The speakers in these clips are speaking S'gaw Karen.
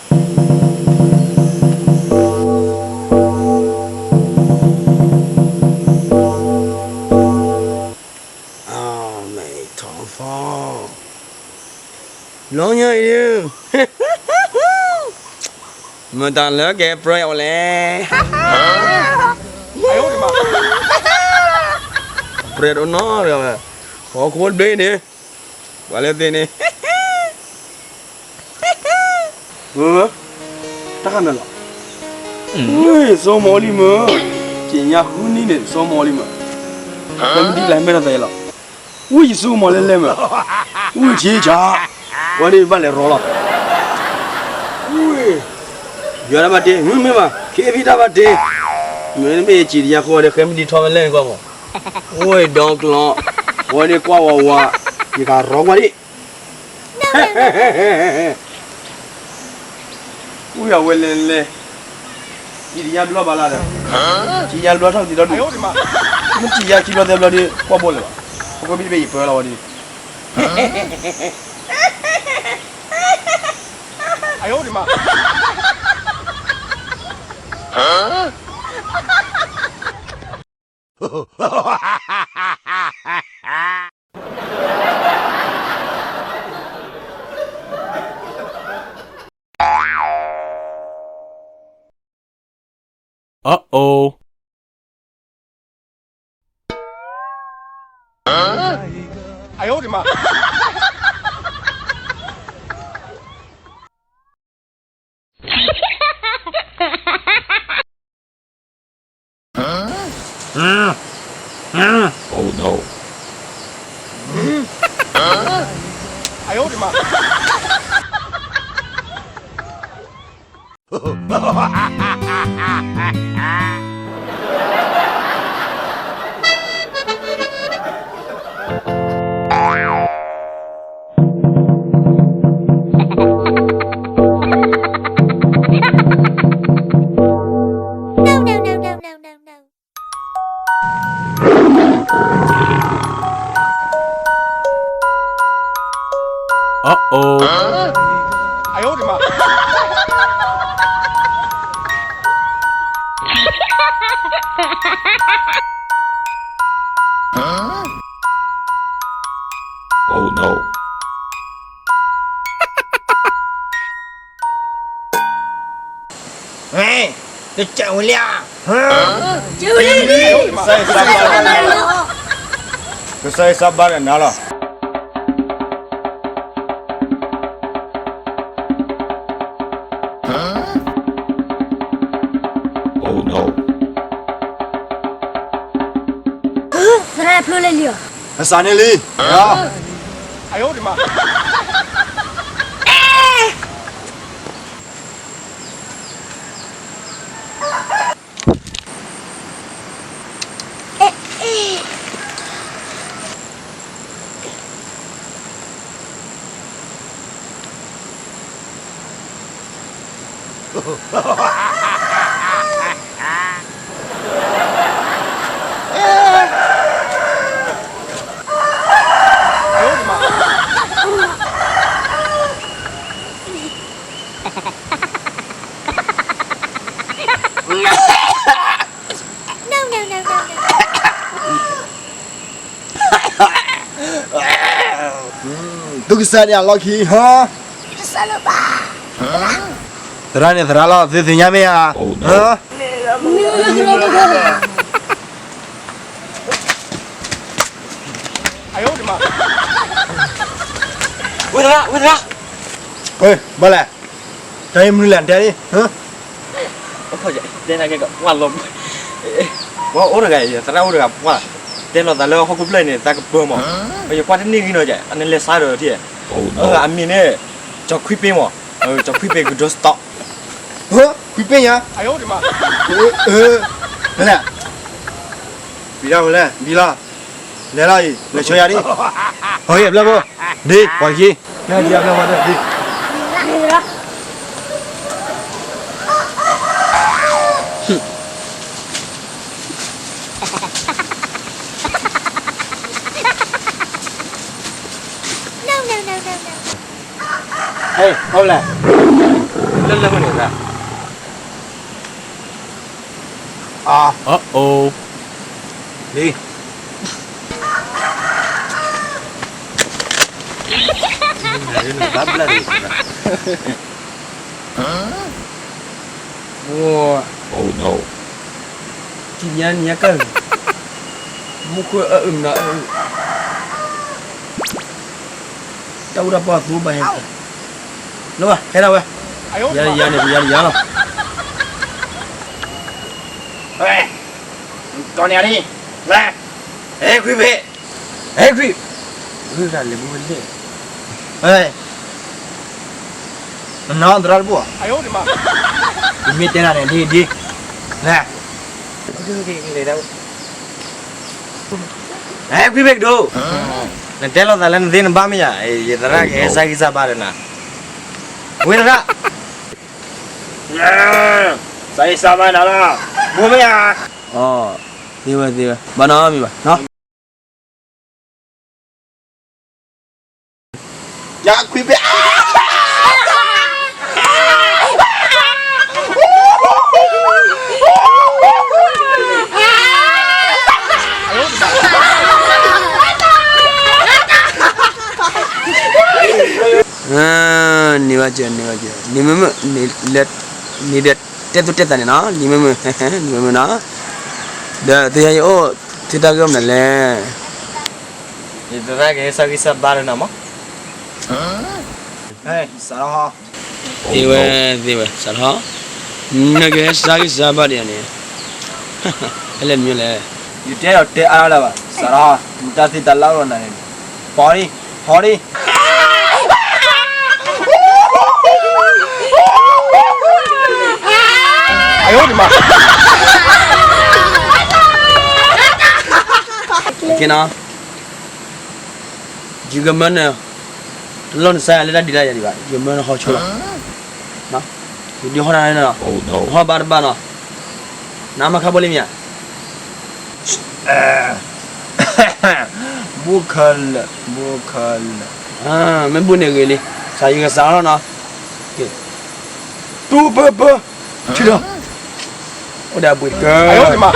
လီၤညါအံၤဒုး, မတၤလၢကဲပြၢအီၤလဲၣ်, ပြၢတအိၣ်နီတဂၤဘၣ်, ဟီၣ်ခိၣ်တဘ့ၣ်န့ၣ်, ပှၤလၢသ့ၣ်န့ၣ် တၢ်ခါမၢလီၤ, ဝံၢ် စီၤမီၤလံမၢ, က့ၤညါဃုနံၤန့ၣ် စီၤမီၤလံမၢ, လၢမ့ၢ်ဒ်လဲၣ်မဲထီၣ်သးယဲလီၤ, ဝံၢ်ယစိကမီၤလၢလဲၣ်မၢ, ဝံၢ်ထံဆါ, ဝဲန့ၣ်ဘၣ်လဲၤရီလီၤ, ဝံၢ်, ယွၤတၢ်ဘၣ်တ့ မ့ၢ်မ့ၢ်ဘၣ် ခ့ဖံတၢ်ဘၣ်တ့, မ့ၢ်မ့ၢ်ယစံၣ်တယၤဃိဒီး ဃဲမ့ၢ်ဒ်ထီၣ်ဝဲလဲၣ်န့ၣ်ကွၢ်မး, အိၣ်ဒီကျီ, ဝဲန့ၣ်ကွၢ်ဝးဝး, ယကရီကွၢ်ဒံး ဝံၢ်အဝဲလဲၤလဲၤ, စံၣ်တယၤဘျီဘၣ်လၢဒီး, စံၣ်ယၤဘျီထီၣ်ကသံၣ်ဒီဒူၣ်, မ့ၢ်စံၣ်ယၤခံဘျီသၢဘျီဒီး ကွၢ်ဘိလၢၤဘၣ်, အဃိမ့ၢ်တဘ့ၣ်ယပၢလီၤဝဲဒၣ် Uh-oh. ကစၢ်ယွၤစၢ်ဘါဒီးနၤလီၤ. သရၣ်ဖျိလၢလံၤအီၤ, အစးန့ၣ်လံ, သုကစၢ်န့ၣ်အလီၢ်ခံဟါ, သရၣ်န့ၣ်သရၣ်လီၤ သုသ့ၣ်ညါမ့ၢ်ဧါ, ဝဲသရၣ် ဝဲသရၣ်, ဘၣ်လဲၣ်, တၢ်အံၤမနုၤလဲၣ် တဲန့ၣ်, တဲနၤကဲကီး ဝဲလီၤ, ပှၤအိၣ်တဂၤ သရၣ်အိၣ်တဂၤ ပှၤတဲလီၤသးလၢဟီၣ်ခိၣ်ဖျၢၣ်န့ၣ် သးကပၢၤမး, ယကွၢ်တန့ၢ်ဂံၢ်နီၤ အနလဲၤစါဒီးထံၣ်, အမံၤန့ၣ် ကၠီခွံပ့မး, ကၠီခွံပ့ကဒိစတီ, ခွံပ့ညါ, လဲၣ်, ဝံၤဒၣ်ဝဲလဲၣ် ဘံလီၤ, လဲၤလီၤအံၤ လဲၤဆှၢယၤဒ်, ဟီၣ်ယဲၢ်ဘျၢၣ်ဖိ, ဒ် ပှၤခံ, ဒ်အဘျၢၣ်ဖိဒ် ဟဲ အိၣ်လဲၣ်, လၢလၢမ့ၢ်န့ၣ်ရၣ်, အၢ အအိၣ်, လံ, ဘၣ်ဘျၣ်န့ၣ်, အိ, ထံၣ်ညါန့ၣ်ညါကၢၢ်, မူခိၣ်အအုၣ်မနုၤအအုၣ်, တၢ်အူတၢ်ပီၢ်အသူဘၣ်ဟဲ, လၢဘၣ်ဟဲဒၣ်ဝဲ, ယၤန့ၣ်ယၤန့ၣ်ယၤလီၤ, ကီၢ်န့ၣ်လံ, ဟဲခွံဘ့ၣ်, ဟဲခွံ, ဂုၢ်တၢ်လဲၤမူဝဲလဲၣ်, နနီသရၣ်တဘိ, ယမ့ၢ်တဲနၤန့ၣ်ဒ်ဒ်, လဲၤ, ဟဲခွံဘ့ၣ်ကဒိ, နတဲလိာ်သးလၢနသ့နဘၣ်မ့ၢ်ယၤ, ယသရၣ်ကဟဲစၢ်ဂံၢ်စၢ်ဘါဒီးနၤ, ဝ့သရၣ်, စၢ်ဂံၢ်စၢ်ဘါနၤလီၤ, ဘိမ့ၢ်ဧါ, အီ, သ့ဝဲသ့ဝဲ, ဘၣ်နီတမံၤဘၣ်နီၤ. ယခွံဘ့ၣ်, န့ၢ်ဘၣ်က့ၤ န့ၢ်ဘၣ်က့ၤ နံၤမုၢ်မုၢ်, နံၤဒီးတဲသူၣ်တဲသးန့ၣ်နီၤ, နံၤမုၢ်မုၢ်, နံၤမုၢ်မုၢ်နီၤ, ဒီးသုဟဲယအိၣ် သုတၢ်ဂ့ၢ်အိၣ်မနုၤလဲၣ်, ယသရၣ်ကဟဲစၢ်ဂံၢ်စၢ်ဘါဒီးနၤမး, သ့ဝဲသ့ဝဲ စးထီၣ်, နကဟဲစၢ်ဂံၢ်စၢ်ဘါဒီးယၤန့ၣ်, ဟဲလဲၣ်မနုၤလဲၣ်, ယတဲဒီးတဲအါလၢၤဘၣ် စးထီၣ်, နတၢ်သ့တၢ်လၢ်လီၤနၤန့ၣ်, ပီၤဒံ, ဟီဒံ က့နီၤ, ယကမၢနၤ, တလိၣ်နစါယၤလၢတၢ်ဒံးတၢ်ယၤဒံးဘၣ်, ယမၢနၤဟီဆိလီၤ, ယဒုးဟီၣ်နၤလၢနၤလီၤ, ဟီၣ်ဘါတဘၣ်နီၤ, နမၤခါဘိလံမ့ၢ်ဧါ, ဘူးခဲလၢာ်, ဘူးခဲလၢာ်, မ့ၢ်ဘူးန့ၣ်ဂ့ၤလံ, စးယကစးလီၤနီၤ, တူၢ်ပၢၢ်ပၢၢ်, ထုးလီၤ, အိၣ်ဒီးအဘှံးတကၢ,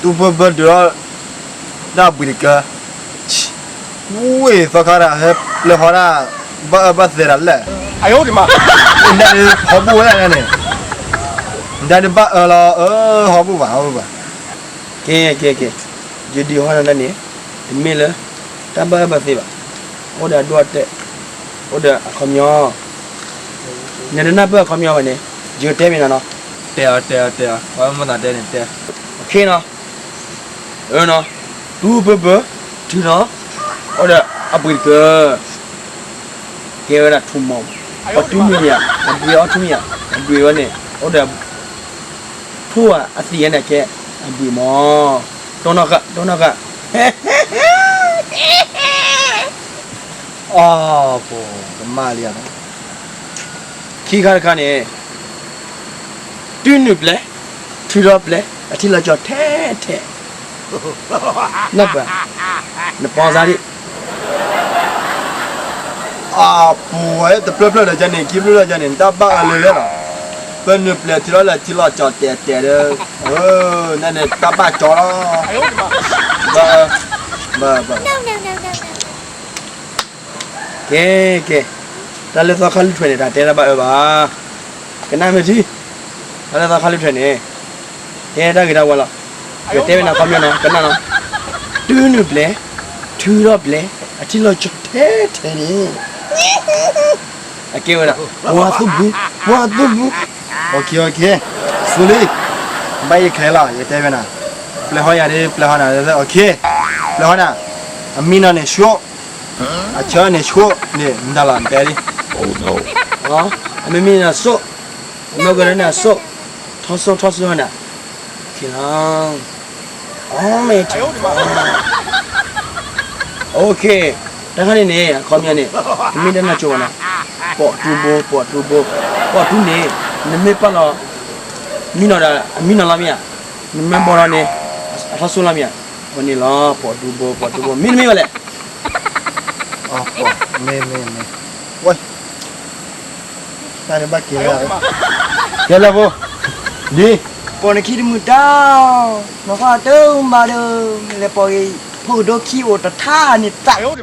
တူၢ်ပၢၢ်ပၢၢ်ဒုးလီၤ, ဒီးအဘှံးတကၢ, ဝ့ၢ်သီခါတၢ်ဟဲပျဲၢ်ဟီဒၣ်, ဘၣ်အၢဘၣ်သဲတၢ်လဲၣ်, နဒၣ်ဒုးဟီဘူၣ်ဝဲဒၣ်န့ၣ်, နဒၣ်ဒုးဘၣ်အၢလီၤ, ဟီဘူၣ်ဘၣ် ဟီဘူၣ်ဘၣ်, ကဲကဲကဲ, ယဒုးဟီၣ်နၤန့ၣ်, တမ့ၢ်လၢ တၢ်ဘၣ်အၢဘၣ်သဲဘၣ်, အိၣ်ဒီးအဒိၣ်အတဲာ်, အိၣ်ဒီးအခီပညီ, နတနၢ်ပၢၢ်အခီပညီဘၣ်န့ၣ်, ယကတဲမ့ၢ်နၤနီၤ, တဲအီၤတဲအီၤတဲအီၤ, ပှၤမ့ၢ်သးတဲန့ၣ်တဲ, အခဲနီၤ, အၢနီၤ, တူၢ်ပၢၢ်ပၢၢ်, ထုးလီၤ, အိၣ်ဒီးအဘှံးတကၢ, ကဲဝဲဒၣ်ထူၣ်မီၤ, ပှၤတူၢ်မံၤမ့ၢ်ဧါ, အဘှံးအီၣ်ထူၣ်မံၤဧါ, အဘှံးဝဲန့ၣ်, အိၣ်ဒီး ထိၣ်ဧါအသံးဝဲန့ၣ်ကဲ, အဘှံးမီၤ, တိၢ်နီၣ်ဃာ် တိၢ်နီၣ်ဃာ်, အီ, ကမၣ်လံဧါ, ခံခါတခါန့ၣ်, တူၢ်နုာ်ပျဲၢ်, ထုးထီၣ်ပျဲၢ်, အထံလီၤကၠီၤထဲထဲ, နၢ်ပၢၢ်, နပီစါဒံး အပူၤဝဲတဖျၢၣ်ဖျၢၣ်ဒီးကန့ၣ် ခံဖျၢၣ်ဖျၢၣ်ဒီးကန့ၣ် နတၢ်ဘၣ်အၢလၢလၢလီၤ. ပနုာ်ပျဲၢ်ထုးထီၣ်လၢထံလီၤကၠီၤတဲာ်တဲာ်ဒီး, နန့ၣ်တၢ်ဘၣ်ကၠီလီၤ. ဘၣ်, ဘၣ်, ဘၣ်. ကဲ, ကဲ, တၢ်လၢသီခါလွံၢ်ထွဲန့ၣ် တၢ်တဲတၢ်ဘၣ်အၢဘၣ်. ကနၣ်မ့ၢ်ထံ, တၢ်လၢသီခါလွံၢ်ထွဲန့ၣ် ကဲတၢ်ဂ့ၤတၢ်ဝါလီၤ. ယတဲဝဲနၤခီပညီနီၤ, ကနၣ်နီၤ. တုၤနုာ်ပျဲၢ်, ထုးထီၣ်ပျဲၢ်, အထံလီၤကၠီၤထဲထဲန့ၣ်, အကဲဝဲဒၣ် ပှၤသူၣ်ဘု, ပှၤသူၣ်ဘု. အိၣ်ခ့ အိၣ်ခ့, စူလံ, ဘၣ်ယခဲလီၤ ယတဲဝဲနၤ. ပျဲၢ်ဟီယၤဒ် ပျဲၢ်ဟီနၤ, အိၣ်ခ့, ပျဲၢ်ဟီနၤ, အမံနီၤန့ၣ်ဆိၣ်, အဆၢန့ၣ်ဆိၣ်န့ၣ် နတၢ်လီၤနတဲလံ. အမံမံနီၤဆိၣ်, အမ့ၢ်ကရၢန့ၣ်ဆိၣ်, ထီၣ်ဆိၣ်ထီၣ်ဆိၣ်ဟီနၤ. အိၣ်ခ့လီၤ. အီၣ်မ့ၢ်ထံ, အိၣ်ခ့, တခါန့ၣ်န့ၣ် အခီပညီန့ၣ် တမ့ၢ်တၢ်နၢ်ကၠိဘၣ်နီၤ. ပိာ်တူဘိ, ပိာ်တူဘိ, ပိာ်တူန့ၣ် နမ့ၢ်ပာ်လီၤ မံနီၤဒီး အမံနီၤလီၤမ့ၢ်ဧါ, နမ့ၢ်ဘီလီၤန့ၣ် အထီၣ်ဆိၣ်လီၤမ့ၢ်ဧါ. အဝဲန့ၣ်လီၤ ပိာ်တူဘိ, ပိာ်တူဘိ, မ့တမ့ၢ်ဘၣ်လဲၣ်. မ့ၢ်, မ့ၢ်, မ့ၢ်. ဝဲ, တၢ်န့ၣ်ဘၣ်က့ၤလၢ, ကဲလၢဖိ, ဒ်, ပိာ်နခံတမုာ်တၢ်, နီၢ်ဃီတမုာ်ဘၣ်ဒီး, လဲၤပိာ်ဂ့ၤ, ဖိကဒိခံအိၣ်တထါန့ၣ်တၢ်,